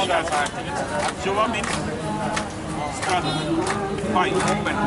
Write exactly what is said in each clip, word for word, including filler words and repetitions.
Juba means struggle, fight, movement.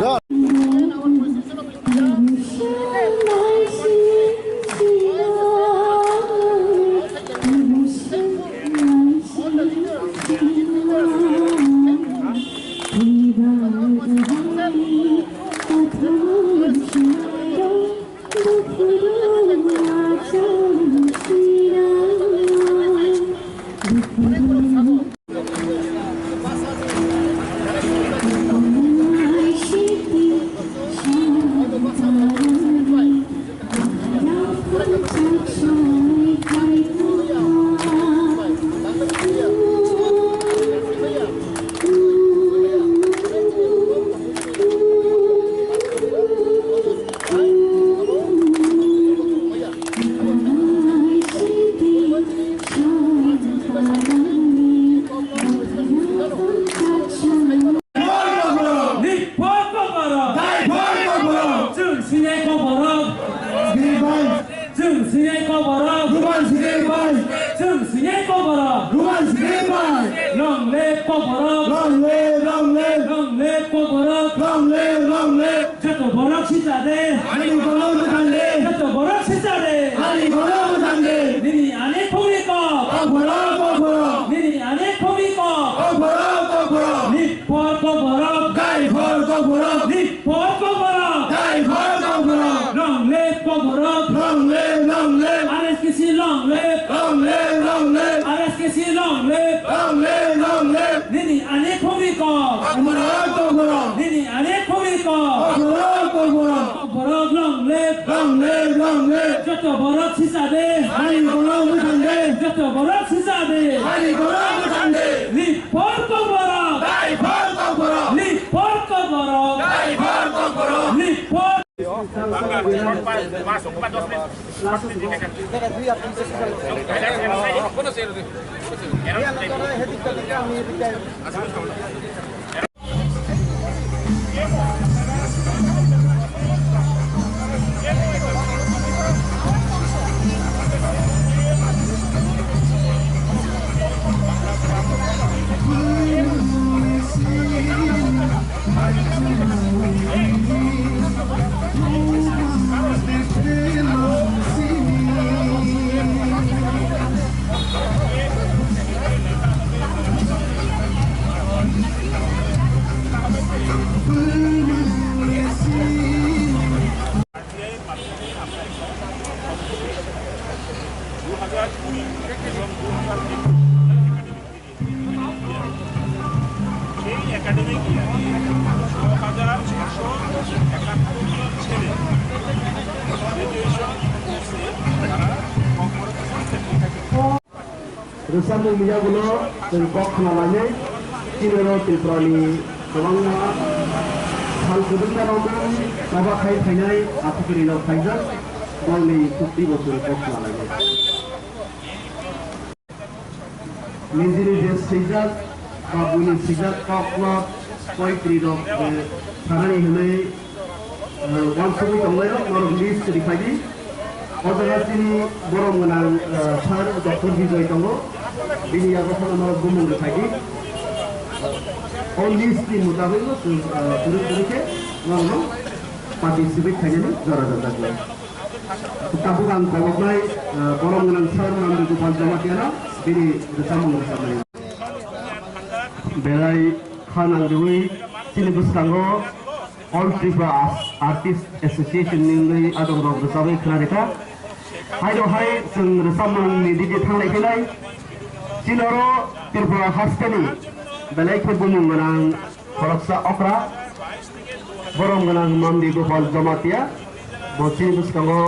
Ni por kokborok. Dai por kokborok. Chwng sinai kokborok. Sini bai. Chwng sinai kokborok. Ruban sini bai. Chwng sinai kokborok. Ruban sini bai. Long live kokborok. Long live, long live. Long live kokborok. Long live, long live. Joto borok sijade. Ani borok mwthangde. Joto borok sijade. Ani borok mwthangde. Nini ani khogwi kok. Kokborok, kokborok. Nini ani khogwi kok. Kokborok, kokborok. Ni por kokborok. Dai por kokborok. Ni por kokborok. Dai por kokborok. Long live kokborok. Long live, long live. R S K C long live. Long live, long live. R S K C long live. Long live, long live. Nini ani khogwi kok. Kokborok, kokborok. Nini ani khogwi kok. Kokborok, kokborok. Kokborok long live. Long live, long live. Joto borok sijade. Ani borok mwthangde. Joto borok sijade. Ani borok mwthangde. Ni por kokborok. Dai por kokborok. Ni por kokborok. Dai por kokborok. Ni por. এই একাডেমিক ইয়ারে ছ হাজার ছশো একাত্তর জন ছেলে গ্র্যাজুয়েশন করছে, তারা কর্মরত। Rwchapmung ni yagulo chwng kok khna lainai, chini oro Tripura ni kwbangma sal kwbangma rok choba khai phainai aphukiri rok phaijak, boni chukti bo chwng kok khna lainai. Nijini je swijak ba buini swijak kokno poetry rok je sanani hwnwi, eh, uansugwi tonglairok norok list riphai di. O jaga chini borom gwnang, eh, sir Doctor Bijoy tongo, bini yago phano norok bumung riphai di. O list ni mutabikno chwng, eh, kwrwi kwrwi khe norokno participate khainani jora jajakgo. Tabuk ang koloknai, eh, borom gwnang sir Nandi Gopal Jamatia no bini rwchapmung rwchapnai. Belai kha nangriwi chini bwskango All Tripura Artist Association ni wngwi adongrok rwchabwi khna rikha. Haino hai chwng rwchapmung ni dige thanglai phinai. Chini oro Tripura hasteni belai khe bumung gwnang khoroksa okra, borom gwnang Mandi Gopal Jamatia, bo chini bwskango.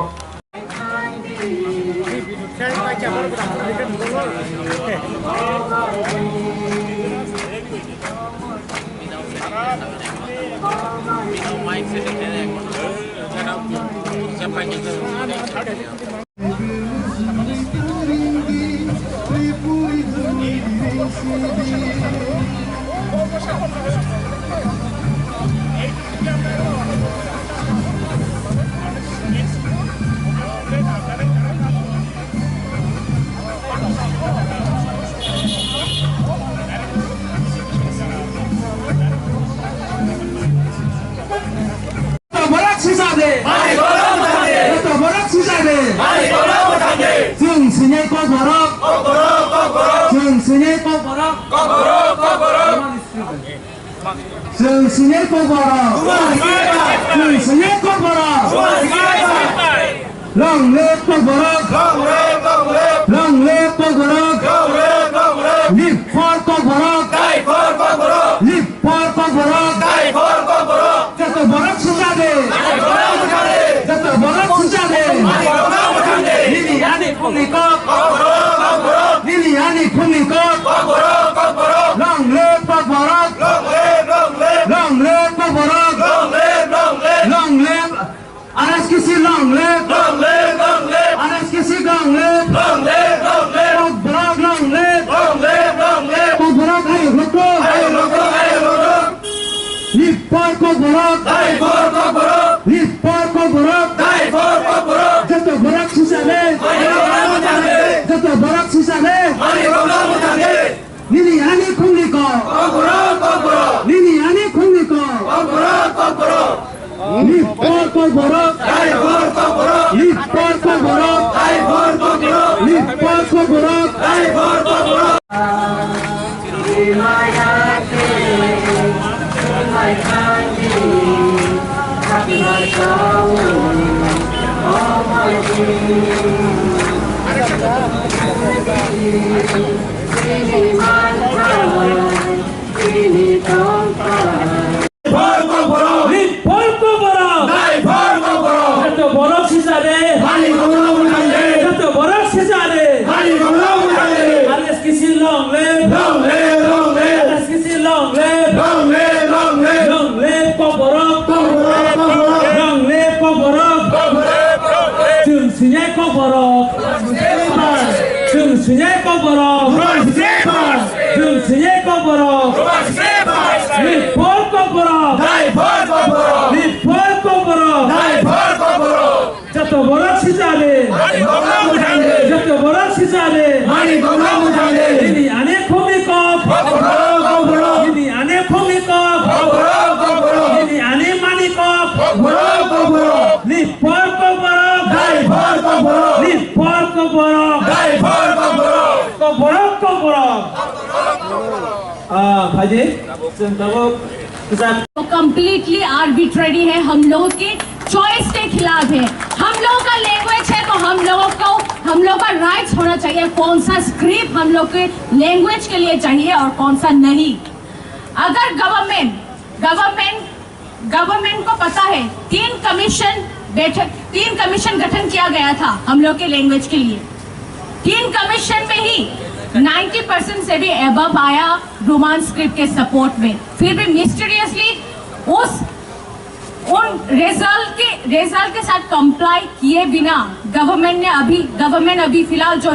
Sinai Kokborok. Kokborok, Kokborok. Chwng sinai Kokborok. Kokborok, Kokborok. Chwng sinai Kokborok. Kokborok. Chwng sinai Kokborok. Kokborok. Long live Kokborok. Long live, long live. Long live Kokborok. Long live, long live. Live for Kokborok. Die for Kokborok. Live for Kokborok. Die for Kokborok. Joto borok sujade. Joto borok sujade. Nini ani khumni kok. Nini ani khumni kok. Long live Kokborok. Long live Kokborok. Long live. R S K C long live. Long live, long live. R S K C long live. Long live, long live. Kokborok long live. Long live, long live. Kokborok ayuk rukuk. Ayuk rukuk, ayuk rukuk. Live for Kokborok. Die for Kokborok. Live for Kokborok. Die for Kokborok. Joto borok sujade. Mani Kokborok sujade. Joto borok sujade. Mani Kokborok sujade. Nini ani khumni kok. Kokborok, Kokborok. Nini ani khumni kok. Kokborok, Kokborok. Live for Kokborok. Die for Kokborok. Live for Kokborok. Die for Kokborok. Live for Kokborok. Die for Kokborok. Live for Kokborok! Live for Kokborok! Die for Kokborok! Joto borok sijade! Mani Kokborok mwthangde! Joto borok sijade! Mani Kokborok mwthangde! R S K C long live! Long live, long live! R S K C long live! Long live, long live! Long live Kokborok! Kokborok, Kokborok! Long live Kokborok! Kokborok, Kokborok! Chwng sinai Kokborok! Chwng sinai Kokborok! Chwng sinai Kokborok! Live for Kokborok! Die for Kokborok! Live for Kokborok! Die for Kokborok! Joto borok sijade! Mani Kokborok mwthangde! Joto borok sijade! Mani Kokborok mwthangde! Nini ani khumni kok! Kokborok, Kokborok! Nini ani khumni kok! Kokborok, Kokborok! Nini ani mani kok! Kokborok, Kokborok! Live for Kokborok! Die for Kokborok! Live for Kokborok! Die for Kokborok! Kokborok, Kokborok! Ah, phaidi, chwng tabuk kwchak. वो completely arbitrary है हम लोगों के चॉइस के खिलाफ है। हम लोगों का लैंग्वेज है तो हम लोगों को, हम लोगों का राइट्स होना चाहिए, कौन सा स्क्रिप्ट हम लोग के लैंग्वेज के लिए चाहिए और कौन सा नहीं। अगर गवर्नमेंट गवर्नमेंट गवर्नमेंट को पता है, तीन कमीशन बैठक, तीन कमीशन गठन किया गया था हम लोग के लैंग्वेज के लिए। तीन कमीशन में ही नाइंटी परसेंट से भी एबव आया रोमन स्क्रिप्ट के सपोर्ट में। फिर भी मिस्टीरियसली उस उन रिजल्ट के रिजल्ट के साथ कंप्लाई किए बिना गवर्नमेंट ने अभी गवर्नमेंट अभी फिलहाल जो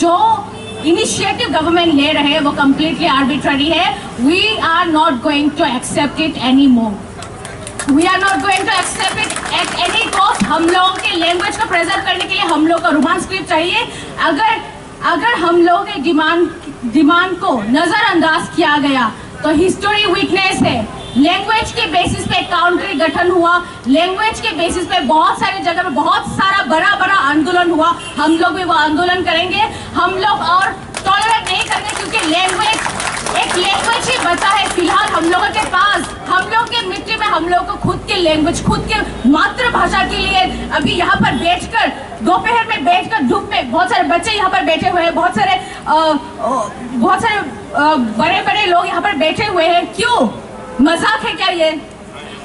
जो इनिशिएटिव गवर्नमेंट ले रहे हैं वो कंप्लीटली आर्बिट्रेरी है। We are not going to accept it anymore. We are not going to accept it at any cost. हम लोगों के लैंग्वेज को प्रिजर्व करने के लिए हम लोग को रोमन स्क्रिप्ट चाहिए। अगर अगर हम लोगों के डिमांड डिमांड को नजरअंदाज किया गया तो हिस्टोरी विटनेस है। लैंग्वेज के बेसिस पे काउंट्री गठन हुआ, लैंग्वेज के बेसिस पे बहुत सारे जगह पे बहुत सारा बड़ा बड़ा आंदोलन हुआ। हम लोग भी वो आंदोलन करेंगे। हम लोग और टॉलरेट नहीं करेंगे क्योंकि लैंग्वेज, एक लैंग्वेज ही बचा है फिलहाल हम लोगों के पास। हम लोग के मिट्टी में हम लोग को खुद के लैंग्वेज, खुद के मातृभाषा के लिए अभी यहाँ पर बैठकर, दोपहर में बैठकर धूप में, बहुत सारे बच्चे यहाँ पर बैठे हुए हैं, बहुत सारे अ, अ, बहुत सारे बड़े बड़े लोग यहाँ पर बैठे हुए हैं। क्यों, मजाक है क्या ये?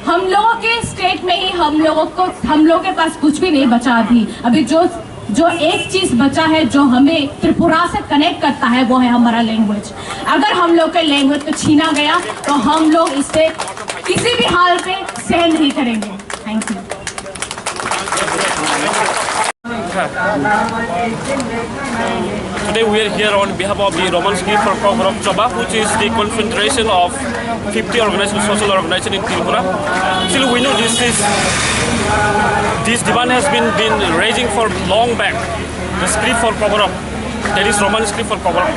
हम लोगों के स्टेट में ही हम लोगों को, हम लोगों के पास कुछ भी नहीं बचा अभी। अभी जो जो एक चीज बचा है जो हमें त्रिपुरा से कनेक्ट करता है, वो है हमारा लैंग्वेज। अगर हम लोग के लैंग्वेज को छीना गया तो हम लोग इसे किसी भी हाल पे सहन नहीं करेंगे। Thank you. Today we are here on behalf of the Roman Script for Kokborok Choba, which is the confederation of fifty organization, social organization in Tripura. Actually, we know this is, this demand has been, been raising for long back, the script for Kokborok, that is Roman script for Kokborok.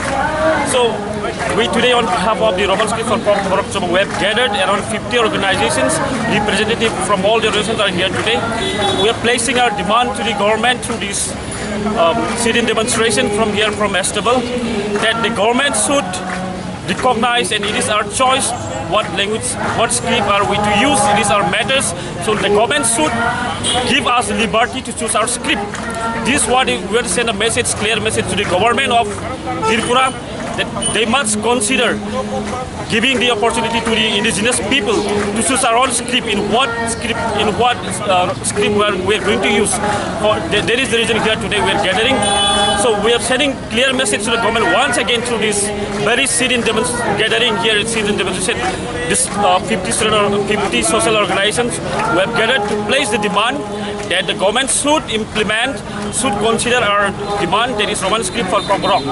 So, We today, on behalf of the Roman Script for Kokborok Choba, we have gathered around fifty organizations, representatives from all the organizations are here today. We are placing our demand to the government through this um, sit-in demonstration from here from Estable that the government should recognize, and it is our choice what language, what script are we to use. It is our matters. So the government should give us liberty to choose our script. This is what we want to send a message, clear message to the government of Tripura, that they must consider giving the opportunity to the indigenous people to choose our own script, in what script, in what uh, script we are, we are going to use. For th- that is the reason here today we are gathering. So we are sending clear message to the government once again through this very sit-in demonst- gathering here, sit-in demonstration. This uh, fifty, social, fifty social organizations we have gathered to place the demand that the government should implement, should consider our demand, that is Roman script for Kokborok.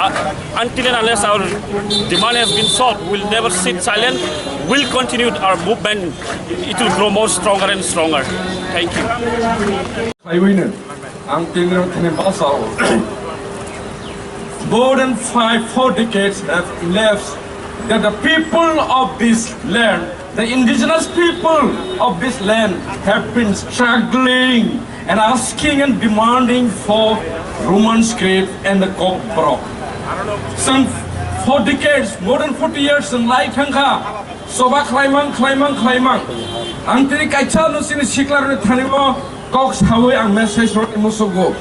Uh, until and unless our demand has been solved, we'll never sit silent. We'll continue our movement. It will grow more stronger and stronger. Thank you. Khlaiwino ang tini thani basao. More than five, four decades have elapsed that the people of this land, the indigenous people of this land, have been struggling and asking and demanding for Roman script and the Kokborok. Some four decades, more than forty years in life hangkha. Soba khlaimang, khlaimang, khlaimang. Ang tini kaisa no sini sikla rwni thani mo kok sawi ang message rwni musugo.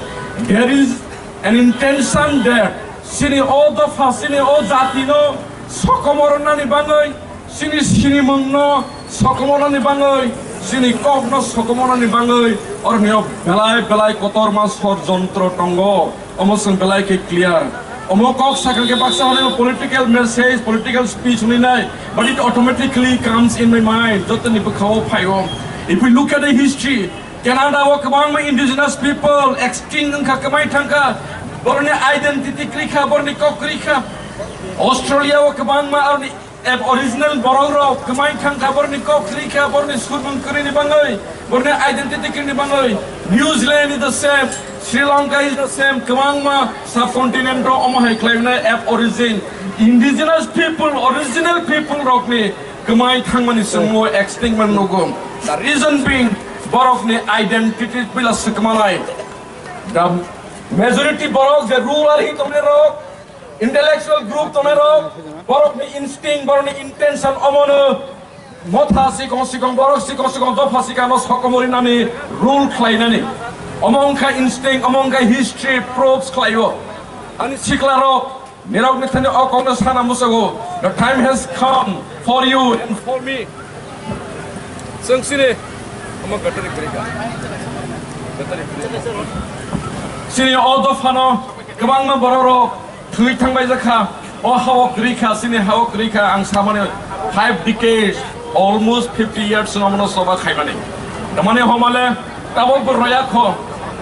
There is an intention there. Sini o dopha, sini o jati no sokomornani bangwi, sini sinimung no sokomornani bangwi, sini kok no sokomornani bangwi, orni o belai belai kotorma sor jontro tongo. Omo chwng belai khe clear. Omo kok sakha khe baksa hwnwi political message, political speech hwnwi nai, but it automatically comes in my mind. Jotoni bwkhao phaio. If we look at the history, Canada o kwbangma indigenous people extinct wngkha, kwmai thangkha, boroni identity kwrwi kha, boroni kok kwrwi kha. Australia o kwbangma aroni Ab-, original borok rok kwmai thangkha, borni kok kwrwi kha, borni surmung kwrwini bangwi, borni identity kwrwini bangwi. New Zealand is the same, Sri Lanka is the same, kwbangma subcontinent rok omo hai khlai wnai aborigine, indigenous people, original people rokni kwmai thangmani chwngno extinct man nugo. The reason being, borokni identity pila swkmanai. The majority borok je rural hi tongnai rok, intellectual group tongnai rok, borokni instinct, borokni intention omono motha sikong sikong, borok sikong sikong dopha sikano sokomori nani rule khlainani. Omo wngkha instinct, omo wngkha history proves khlaio. Ani sikla rok, nirok ni thani o kokno sana musago. The time has come for you and for me. Chwng sini, omo gatari kwrwi kha. Gatari kwrwi. Sini o dophano kwbangma borok rok thwi thangbai jakha. O hao kwrwi kha, sini hao kwrwi kha, ang samani five decades, almost fifty years no mano soba khaimani. Tamani homale, tabok bo roya kho,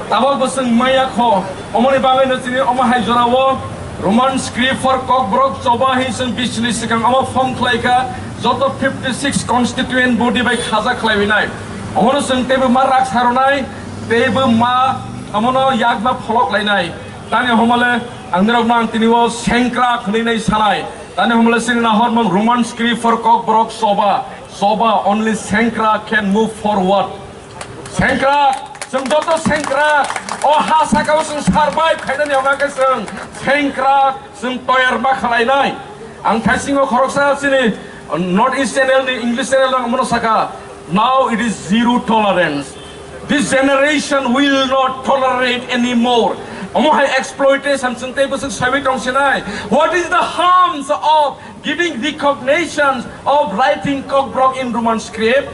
tabok bo chwng maya kho, omoni bagwi no chini omo hai jora o Roman script for Kokborok choba hi chwng bisini sikang omo form khlai kha, joto fifty six constituent body bai khaja khlaiwi nai. Omono chwng teibo ma rak saronai, teibo ma omono yakma pholok lainai. Tani homale ang nirok no ang tini o sengkrak hwnwi nai sanai. Tani homale sini nahor mang Roman script for Kokborok choba, choba only sengkrak can move forward. Sengkrak, chwng joto sengkrak, o ha saka o chwng survive khainani hwnba khe chwng sengkrak, chwng toyar ma khlainai. Ang thaisingo khoroksa chini North East channel ni English channel no mono saka, now it is zero tolerance. This generation will not tolerate anymore. Omo hai exploitation chwng tei bwswk saiwi tong sinai. What is the harms of giving recognition of writing Kokborok in Roman script?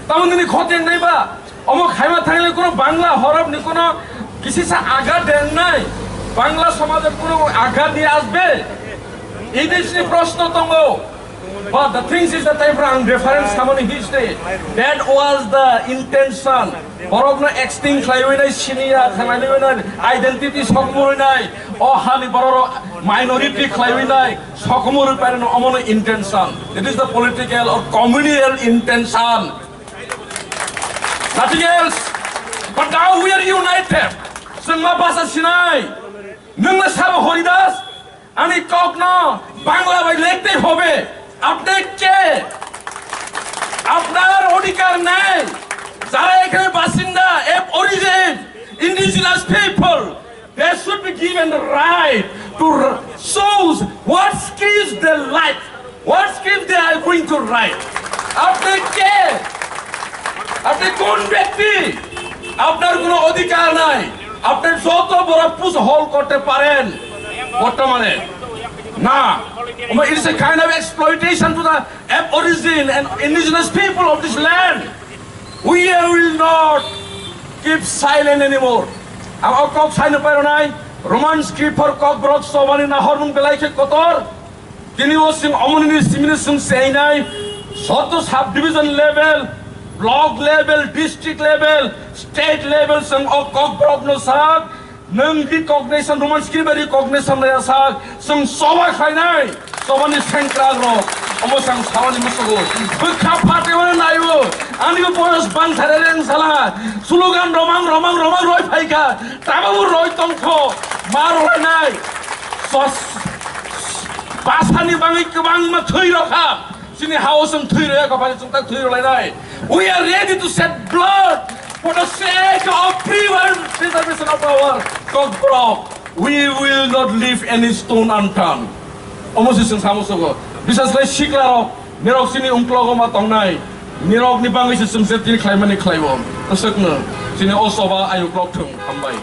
Tamo nini khoti wngnai ba? Omo khaima thangli kuno Bangla horop ni kuno kisisa aga dengnai? Bangla somaj kuno aga ni asbe? Ini sini proshno tongo. But the things is that I bring reference samani history. That was the intention. Borok no extinct khlaiwi nai siniya, khlaiwi nai identity sokmuri nai. O hani borok minority khlaiwi nai. Sokomoro parano omono intention. It is the political or communal intention. Nothing else. But now we are united. Chwng ma basa sinai. Nwng na sabo Horidas. আমি কখনো বাংলা ভাই লিখতে হবে। আপনি কে? আপনার অধিকার নাই। যারা এখানে বাসিন্দা, Aborigine, indigenous people, they should be given the right to r- choose what schemes they like, what schemes they are going to write. আপনি কে? আপনি কোন ব্যক্তি? আপনার কোনো অধিকার নাই। আপনি যত বড় পুজ হল করতে পারেন বর্তমানে, না। It is a kind of exploitation to the Aborigine and indigenous people of this land. We will not keep silent anymore. Ang o kok saino pairo nai, Roman script for Kokborok sobani nahormung belai khe kotor. Tini o sing omoni ni simini sung seinai, soto sub division level, block level, district level, state level sing o Kokborok no sak, nwng recognition, Roman script recognition ya sak, sing soba khainai. Sobani sengkrak rok, omo sang sawani musugo. Bwkha phatwi mani naio, ani bo boyos bang thare reng sala. Slogan romang, romang, romang roi phaikha. Tabo bo roi tongkho, ma roi nai. Sos, basani bangwi kwbangma thwi rokha. Sini hao song thwi roya, kapani chungtak thwi rolai nai. We are ready to shed blood for the sake of pre-, preservation of our Kokborok. We will not leave any stone unturned. Omo se chwng samo sogo. Bisas lai sikla rok, nirok sini ungklogo ma tongnai. Nirok ni bangwi se chwng se tini khlaimani khlaibo. Aswkno sini o soba ayuk lok thung. Hambai.